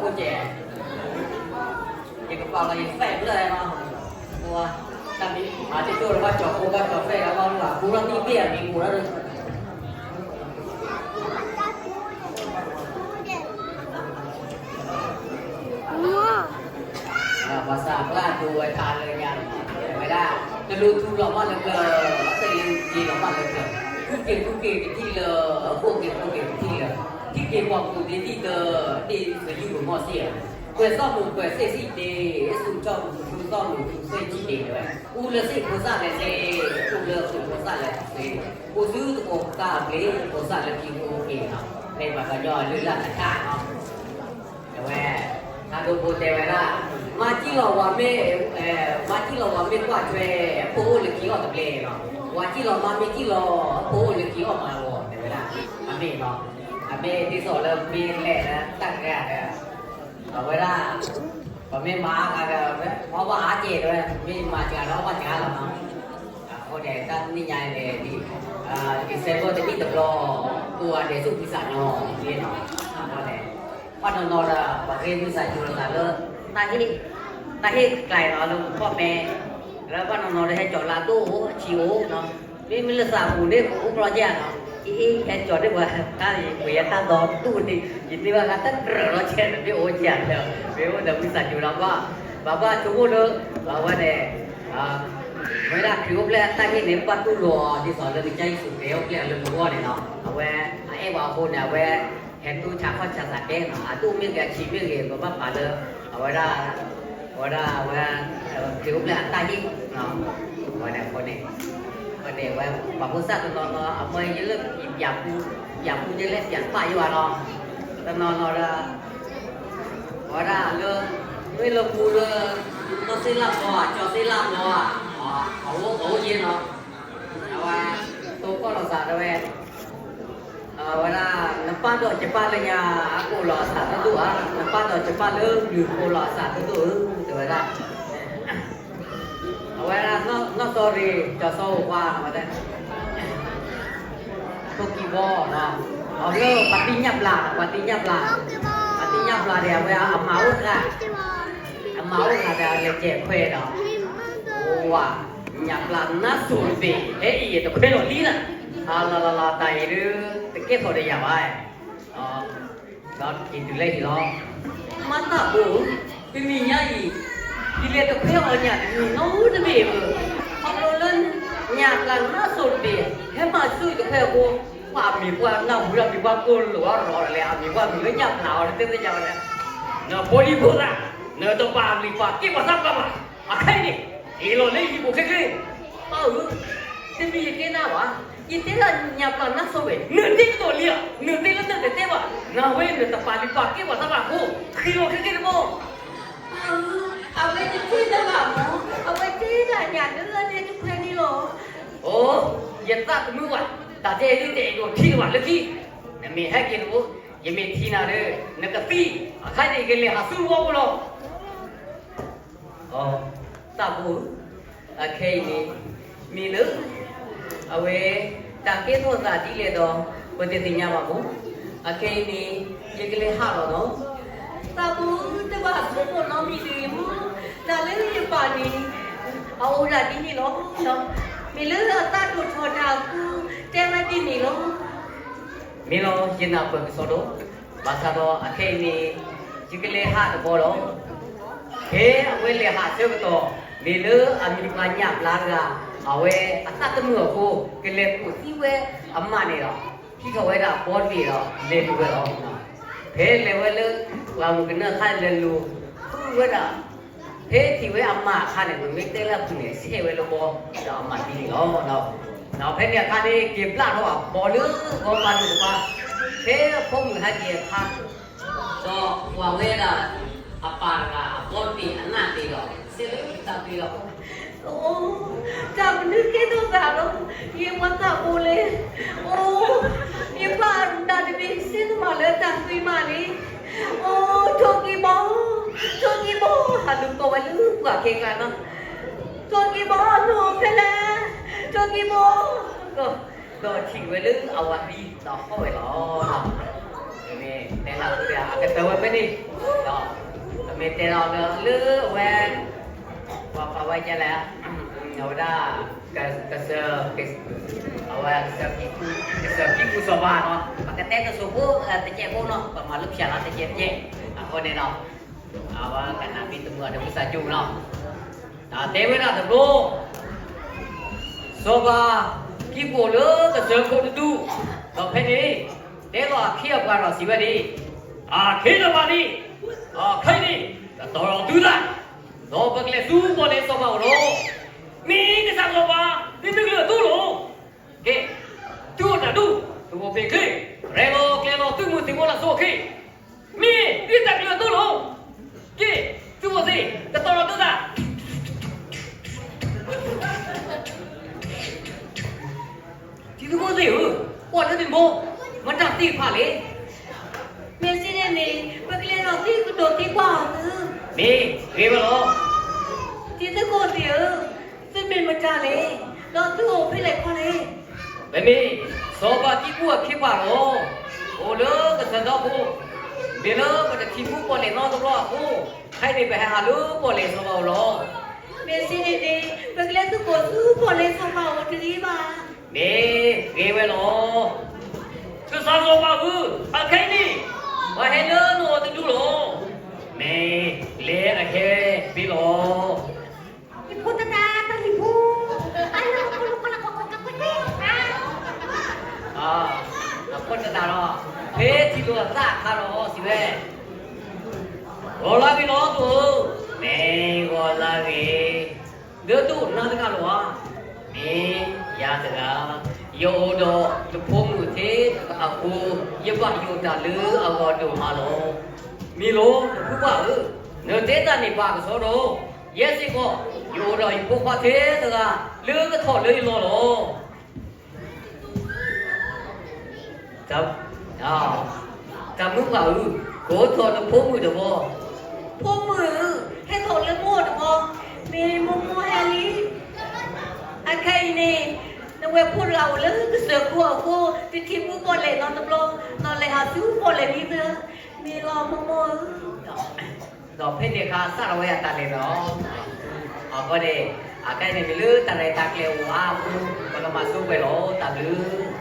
ကဲ, ယကပာ်လီၤယ flag လၢနီၤ, ပှၤ, တၢ်မ့ၢ်အတဒိၣ်ဒီးဘၣ်ကၠီၤဖိဘၣ်ကၠီၤ flag အလီၢ်လၢ် ပူထီၣ်မ့ၢ်ဘ့ၣ်အမံၤပူထီၣ်ဒီး ပှၤစၢ်ကျၢၢ်ဒိဝဲထါလၢညါ, ဝဲဒၣ်, တလူၤထူလီၤမၢ်လၢကျၢၤ, တလူၤက့ၤလီၤမၢ်လၢကျၢၤ, ထူက့ၤထူက့ၤကထံၣ်လၢ, အခိၣ်က့ၤခိၣ်က့ၤကထံၣ်လၢ, ထံက့ၤပှၤကူးသ့ၣ်သံၣ်တ, တ့ၢ်သယုၢ်ပမီၢ်စ့ၢ်ဧါ, ကွဲးသီၣ်မုာ်ကွဲးသ့ၣ်စံၣ်တ့ၢ်, ဆူၣ်ထီၣ်မုာ်ဆူၣ်သီၣ်မုာ်ဆူၣ်သ့ၣ်စံၣ်တ့ၢ်ဝဲ, အူလၢသ့ၣ်ဖိသၣ်လဲၤသ့, အူလၢသ့ၣ်ဖိသၣ်လဲၤသ့, အိၣ်ဆူသကိးကါအပျ့ၤ ဖိသၣ်လၢခံအိၣ်က့ၤနီၤ, ဖဲပှၤကညီအလုၢ်အလၢ်တခါနီၤ အဝဲ, ထါဒိဖိတဲဝဲဒၣ်, မၤစံၣ်လီၤဝၤမ့ၢ်, မၤစံၣ်လီၤဝၤမ့ၢ်ကွၢ်ထွဲ, ဖိအိၣ်လၢခံအီၣ်တဘျဲၣ်နီၤ, ဝၤစံၣ်လီၤမါမ့ၢ်စံၣ်လီၤ, ဖိအိၣ်လၢခံအီၣ်မၤလီၤ တဲဝဲဒၣ်, အမ့ၢ်နီၤ, အမ့ၢ်ဒ်သိးလၢမ့ၢ်လဲၣ်လၢတၢ်ကရၢဒီး, အဝဲဒၣ်, ပမ့ၢ်မၤအါဂၤဒီး, အီၣ်ဘၣ်အါကဲၣ်တဲဝဲ, မ့ၢ်မၤစှၤဒီးအီၣ်ဘၣ်စှၤလီၤနီၤ အဃိန့ၣ် တၢ်တနံၣ်ညါအံၤန့ၣ် December တနံၣ်တဘျီ, ကိးဂၤဒဲးဆူဝံသးစူၤန့ၣ်လီၤ. အဃိန့ၣ် ဘၣ်နီၢ်နီၢ်ဒီး ပှၤဂ့ၢ်ဝံသးစူၤလိာ်သးလၢ တၢ်ဟ့ၣ်, တၢ်ဟ့ၣ်ကျဲၤလီၤလၢမူခိၣ်မဲ, လၢဘၣ်နီၢ်နီၢ်ဒီးဟဲကၠီၤလၢအဒိၣ်အိၣ်အဆံးအိၣ်နီၤ, မ့မ့ၢ်လၢသးပူၤန့ၣ် ကအိၣ်ကျီကဲနီၤ, အ့ ဟဲကၠီၤန့ၢ်ပှၤတၢ်အံၤ ပှ့ၤယတၢ်ဒီဒူၣ်န့ၣ် ယန့ၢ်ဘၣ်ဃးတကြၢးလီၤကဲန့ၣ် မ့ၢ်အိၣ်ကဲလၢ မ့ၢ်အိၣ်ဒီးဝံသးစူၤဒီးဘၣ်, ဘၣ်ဘၣ်ဆိကမိၣ်လၢ အဝဲန့ၣ် မ့ၢ်ဒၣ်ခရံာ်အိၣ်ဖျဲၣ်အတၢ်ဟ့ၣ်န့ၣ် ဘၣ်တူၢ်လိာ်အီၤဒ်သိးလၢကစၢ်ယ့ၣ်ၡူးခရံာ်အိၣ်ဖျဲၣ်အီၤလၢမူဂီၢ်န့ၣ်နီၤ, အဝဲ အအဲၣ်ပှၤအဃိန့ၣ် အဝဲ ဟဲတူၢ်ဆါခီၣ်ဆါသးကဲနီၤ, အဒိၣ်မ့ၢ်ဂ့ၤအဆံးမ့ၢ်ဂ့ၤ ပဘၣ်ပာ်လၢ အဝဲဒၣ် အဝဲဒၣ်အဝဲ ခရံာ်အိၣ်ဖျဲၣ်အတၢ်ဟ့ၣ် အဝဲန့ၣ်အဃိန့ၣ် အဃိန့ၣ် အဝဲပှၤဖိသၣ်တနီၤနီၤ အမၢယလၢယပျးပူ, ပျးပူဒ်လဲၣ် ပျးပာ်ယွၤနီၤ, တနီၤနီၤဒီး အဝဲဒၣ်လၢ မ့ၢ်လၢပူလၢ နီၢ်စ့လၢဘီဧါ ကၠီစ့လၢဘီဧါ, အအိၣ်ယဲနီၤ, အဝဲ တိကီၢ်လီၤသးတဝဲ အဝဲဒၣ် နပၢ်ဒီးယပၢ်လၢညါ အကိးလီၤအသးဒိၣ်ဒိၣ်ဧါ, နပၢ်ဒီးယပၢ်လၢမုၢ်ကိးလီၤအသးဒိၣ်ဒိၣ်ဧၢ တဲဝဲဒၣ်, အဝဲဒၣ် နီၢ်သီရ့ၤ ကၠီသီဧိၤပှၤ အဝဲဒၣ် ထိၣ်ကံဘီနီၤ, အလၢပှၤသ့ၣ်ညါပျၢ် ပှၤသ့ၣ်ညါပျၢ်, ပှၤသ့ၣ်ညါပျၢ်ဒီး အဝဲအမၤအိၣ်တဂၤ, အမၤအိၣ်တဂၤဒီး အလဲၤကဲးခွဲးဒီး အိၣ်ဝဲ ညၣ်ပျၢ်နါစိၤတဘ့ၣ် ဟဲအံၤတခွဲလီၤလံနၤ, အလီၤလီၤလီၤ တၢ်အံၤဒုး တကဲထီၣ်ဒီးယၤဘၣ်, ဒီးက့ၤတုၤလၢဟံၣ်လီၤ, မါသၣ်ဘိဧၢ, တနံၤညါအံၤ ယလဲၤတခွဲအီၣ်ညၣ်တနံၤနီတဘ့ၣ်ဧၢ, ခီဖျိလၢ ညၣ်ပျၢ်နါစိၤတဘ့ၣ် ဟဲမၤဆူၣ်တခွဲအဃိ, ပှၤမံၤပှၢ်နၢ်ဟူဒီးမံၤပှၢ်ကိၢ်လိာ်အီၤဒီးလဲၣ်, အမံၤပှၢ်မံၤလၢညၣ်ပျၢ်အီၤ တသ့ၣ်ညါဝဲလဲၣ်, နဖိဒံဖိသၣ်, နတပာ်လုၢ်ပာ်က့ၢ်ပှၤသၣ်ပှၢ်ဘၣ်, အခဲအံၤန့ၣ် က့ၤလီၤလၢဟံၣ်ပူၤချ့ချ့, ပၢ်ဧၢ, တမ့ၢ်ယတဲနၤဘၣ်, ယတဲဒၣ်ညၣ်ပျၢ်နါစိၤဝဲ, နတဲကဒီးလံဧါ, နတဲလၢနတတဲဘၣ်, နဝဲနတပာ်လုၢ်ပာ်က့ၢ်ပှၤသၣ်ပှၢ်အဃိ, ဃ့လီၤချ့ချ့တဘျီ အဝဲတတဲတၢ်ဘၣ်မၢ်, အဝဲတဲဒၣ်ညၣ်လၢအလဲၤတခွဲန့ၣ်လီၤ. အိ, ယသးသမူဘၣ်, တၢ်တဲဒ်တအဲၣ်ဒိးထံၣ်တဘၣ်လၢခံ, နမ့ၢ်ဟဲက့ၤတအိၣ်, ယမ့ၢ်ထံၣ်နၤဒီး နကသံ, အခါန့ၣ် ယကလဲၤဟးဆူဝီဖိလီၤ. သးဘိဧၢ, အခဲအံၤန့ၣ် မ့ၢ်လၢ အဝဲ တၢ်ကဲထီၣ်သးဒ်လဲၣ်ဒီး ပတသ့ၣ်ညါဘၣ်မၢ်, အခဲအံၤန့ၣ် ယကလဲၤဟးလီၤနီၤ. သးဘိဧၢ, တဘၣ်ဆိကမိၣ်နီတမံၤတဂ့ၤမၢ်, တၢ်လၢယပာ်န့ၣ် အအိၣ်ဒၣ်ဒ်န့ၣ်လီၤ. မ့ၢ်လၢအသးဒိၣ်ထီၣ်တၢ်အဃိ တဲဝဲဒ်န့ၣ်လီၤ. မ့ၢ်လီၤ, ယနၢ်ပၢၢ်ကစီဒီ, ဘၣ်ဆၣ်ဒီးအခဲအံၤန့ၣ် ယကလဲၤဟးတဘျီလီၤ. ဖဲအဝဲလဲၤဟးဆၢကတီၢ်, မ့ၢ်လၢအမံၤပှၢ်ညၣ်ပျၢ်တဂၤ, အဝဲအသးသမူအဃိ ကလဲၤကူးသံဝဲအမါန့ၣ်ဒီး ဟံးထီၣ်ဝဲဒၣ်ဘီတဘ့ၣ်ဒီး လဲၤတုၤဝဲလီၤ. ဖဲလဲၤဝဲလၢ ပှၢ်မုၢ်ကနၢအခါလဲၤလိၤဃုဝဲဒၣ်, ဖဲထံၣ်ဝဲအမါအခါန့ၣ် ပမ့ၢ်တဲလၢအပူၤန့ၣ် ဆဲးဝဲလၢဘီ ဒီးအမၤသံန့ၣ်လီၤ. ဒီးဖဲန့ၣ်အခါန့ၣ် က့ၤဘျၣ်ထီၣ်အဘီလၢဂီၤပၤန့ၣ်တပၤ, ဖဲအဖိမုၣ်ဟဲက့ၤအခါ ဒီးကွၢ်ဝဲဒၣ် အပၢ်တဂၤအဘီတဘ့ၣ်အနၢ်သ့ၣ်ဒီး စဲးလၢတၢ်သ့ၣ်ဒီး အိ, တၢ်မနုၤကဲထီၣ်သးဒီး ယဲမၤသးဘိလဲၣ်. အိ, ယပၢ်အနၢ်တဘ့ၣ် စဲးတမၤလၢတၢ်သံမးန့ၣ်. အိ, ထိၣ်ကံဘီ, ထိၣ်ကံဘီ, ဟးလူၤကိးဝဲလၢပှၢ်ခဲကျါနီၤ. ထိၣ်ကံဘီ, နအိၣ်ဖဲလဲၣ်, ထိၣ်ကံဘီ. ဒီးထံၣ်ဝဲလၢအဝၤသံဒီးဟီၣ်ဝဲလီၤ. မ့ၢ်တဲလၢအကတၢၢ်ဝဲဖဲန့ၣ်, ဒီး မ့ၢ်တဲလီၤလၢအဝဲ ပှၤပာ်ဝဲကလဲၣ်, အဝဲဒၣ် ကစၢၢ်, အဝဲ ကစၢၢ်ဖံကူစီၤပၤနီၤ, ပကတဲကစၢၢ်ဖိတကဲးဖိနီၤ, ပမၤလၢဖၠၣ်လီၤတကဲးတကဲး, အဃိန့ၣ်နီၤ, အဝဲကနၣ်မံၤတမုာ်အတမုာ်စၢ်ကၠူနီၤ, တဲဝဲဒၣ်တဘျီ စီၤပၤကံးကိၣ်လၢကစၢၢ်ခိၣ်တဒူၣ်, ဒီးဖဲန့ၣ် တဲလီၤအခ့အပှၤဒီးစံးဝဲန့ၣ်, အခ့အပှၤန့ၣ်, အခ့န့ၣ် ကတီၤထီၣ်သုသး, ဒီးပကလဲၤဆူပီၣ်လဲၣ်စီၤပၤအိၣ်လီၤ. မ့ၢ်ကစၢ်စီၤပၤ, သုတကလုာ်အသိးလီၤ. ကဲ, သုအိၣ်တၢ်ဒူၣ်, သုအိၣ်ဖဲချ့, ရဲၣ်လီၤကျဲၤလီၤသုးမုၢ်သံၣ်ဘိလၢအသိးအခံ, မ့ၢ်သုတၢ်ကလုာ်အသိးလီၤ. ကဲ, သုအိၣ်သ့, ကတီၤထီၣ်သုသး တံၤသကိးသ့ၣ်ဧၢ, ကွၢ်လၢသ့ၣ်ဘီ, မတၤသ့ၣ်တဖၣ်လဲၣ်. မ့ၢ်စံးန့ၣ်န့ၣ် ပကလဲၤဒီးသံကဒိၣ်သံကွၢ်အီၤသု. မ့ၢ်ဂ့ၤဝဲလီၤ. တံၤသကိးသ့ၣ်ဧၢ, သုမ့ၢ်မတၤလဲၣ်, ဒီးသုအိၣ်ဖဲလဲၣ်ခီလဲၣ်. ပမ့ၢ် စီၤပၤကံးကိၣ်အခ့အပှၤလီၤ. အိၣ်လၢကစၢၢ်ဒီဖိ, မ့ၢ်လၢပတထံၣ်ဖူပီၣ်လဲၣ်နီတဘျီအဃိ, ခဲအံၤန့ၣ် ပဟဲဟးလၢပီၣ်လဲၣ်စီၤပၤအိၣ်လီၤ. မ့ၢ်စံးန့ၣ်န့ၣ် ပကလဲၤသကိးဆူပီၣ်လဲၣ်စီၤပၤအိၣ်တဂ့ၤဘၣ်. မ့ၢ်ဂ့ၤဝဲလီၤ. ကစၢ်စီၤပၤဧၢ, အခဲအံၤန့ၣ် ပှၤဟဲလၢနအိၣ်တဒူၣ်လီၤ. မ့ၢ်လဲၤအဟဲဘ့ၣ်လီၤ. ယဖိသဒါတၢ်လံၤဖိ, အလၢကလကလကကွကွကွကွကွ, အဖိသဒါလီၤ, ဖဲထံၣ်လိာ်အသးအခါလီၤစံးဝဲ, ဂီၤလၢဂ့ၤလီၤဒိၣ်ဧၢ, မ့ၢ်ဂီၤလၢဂ့ၤ, ဒီးဒိၣ်နၤတဂၤလီၤဧါ. မ့ၢ်ယၤတဂၤ, ယအိၣ်ဒီးယဖိမုၣ်ထဲအဃိ, ယဘၣ်ယိၣ်တၢ်လၢအဂီၢ်ဒိၣ်မးလီၤ. မ့ၢ်လီၤ နဖိခွါဧၢ, နတဲတၢ်န့ၣ်ဘၣ်ကစီဒီ, ယဲစ့ၢ်ကီး ယအိၣ်ဒီးယဖိခွါထဲတဂၤ လၢကထီၣ်လၢယလီၢ်လီၤ. တၢ်မုၣ်ခွါဧၢ, ကိးထီၣ်နဖိမုၣ်တဘီ. ဖိမုၣ်ဧၢ, ဟဲထီၣ်လၢမိၢ်တဘီ, မ့ၢ်မိၢ်မိၢ်ဟဲလံ. အခဲအံၤန့ၣ် နဝဲၢ်ဖိတဂၤအိၣ်လၢကစၢၢ်ခိၣ်အဃိ, တထံၣ်ဖူပီၣ်လဲၣ်နီတဘျီ, ဒီးလဲၤဟးဆူပီၣ်လဲၣ်လံသၢ, မ့ၢ်လီၤမိၢ်မိၢ်ဧၢ. ဒီးဖဲန့ၣ်အခါစးထီၣ်ဝဲအတၢ်လဲၤလီၤ. အဃိန့ၣ် အခဲအံၤန့ၣ်မ့ၢ်လၢတၢ်ရဲၣ်တၢ်ကျဲၤအိၣ်အါအဃိ, ပကမၤဆိပှဲၤလီၤတၢ်ဘျုး